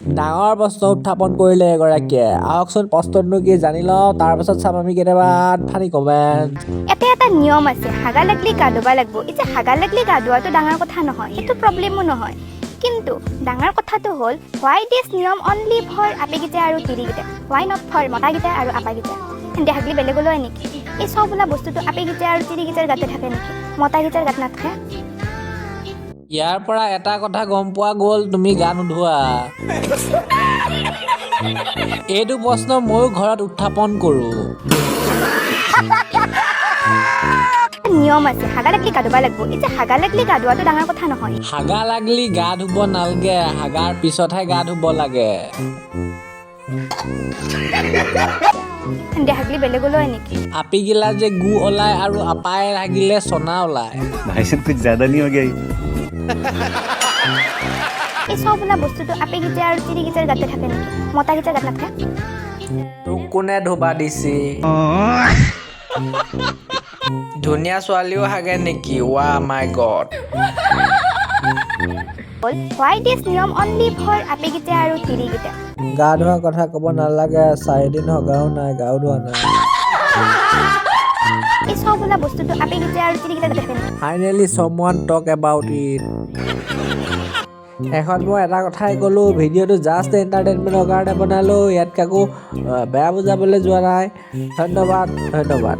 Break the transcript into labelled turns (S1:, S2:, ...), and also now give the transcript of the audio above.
S1: ডাঙৰ প্ৰশ্ন উত্থাপন কৰিলে এগৰাকীয়ে। আহকচোন, প্ৰশ্নটোনো কি জানি লওঁ, তাৰপাছত চাম আমি কেতিয়াবা ফানি কমেণ্ট।
S2: এটা এটা নিয়ম আছে, হাগা লাগলি গা ধুবা লাগব। এতিয়া হাগা লাগলি গা ধোৱাটো ডাঙৰ কথা নহয়, সেইটো প্ৰব্লেমো নহয়। কিন্তু ডাঙৰ কথাটো হ'ল, হোৱাই দিছ নিয়ম অনলি ফৰ আপেকেইটা আৰু তিৰিকেইটা? Why not for মতাকেইটা আৰু আপাকেইটা? সেন্তে হাগলি বেলেগলৈ নেকি? এই চব বোলা বস্তুটো আপেকেইটা আৰু তিৰিকেইটাৰ গাতে থাকে নেকি? মতাকেইটাৰ গাত নাথাকে?
S1: ইয়াৰ পৰা এটা কথা গম পোৱা গ'ল, তুমি গা নোধোৱা। এইটো প্ৰশ্ন ময়ো ঘৰত উত্থাপন কৰোঁ।
S2: নিয়ম আছে, হাগা লাগলি গা ধুবা লাগব। এতিয়া হাগা লাগলি গা ধোৱাটো ডাঙৰ কথা নহয়।
S1: হাগা লাগলি গা ধুব নালগে, হাগাৰ পিছতহে গা ধুব লাগে।
S2: সেন্তে হাগলি বেলেগলৈ নেকি?
S1: আপিগিলা যে গু ওলায় আৰু আপাই হাগিলে চনা ওলায়।
S3: भाई साहब, कुछ ज्यादा नहीं हो गया ये?
S2: এই চব বোলা বস্তুটো আপেকেইটা আৰু তিৰিকেইটাৰ গাতে থাকে নেকি? মতাকেইটাৰ গাত নাথাকে?
S4: তোক কোনে ধোবা দিছি? ধুনীয়া ছোৱালীও হাগে নেকি? ৱা মাই গড।
S2: হ'ল, হোৱাই দিছ নিয়ম অনলি ফৰ আপেকেইটা আৰু তিৰিকেইটা?
S1: গা ধোৱা কথা ক'ব নালাগে, 4 দিন হগাও নাই, গাও ধোৱা নাই।
S2: এই চব বোলা বস্তুটো আপেকেইটা আৰু তিৰিকেইটাৰ গাতে থাকে নেকি?
S1: Finally someone talk about it. শেষত মই এটা কথাই ক'লোঁ, ভিডিঅ'টো জাষ্ট এণ্টাৰটেইনমেণ্টৰ কাৰণে বনালোঁ, ইয়াত কাকো বেয়া বুজাবলৈ যোৱা নাই। ধন্যবাদ, ধন্যবাদ।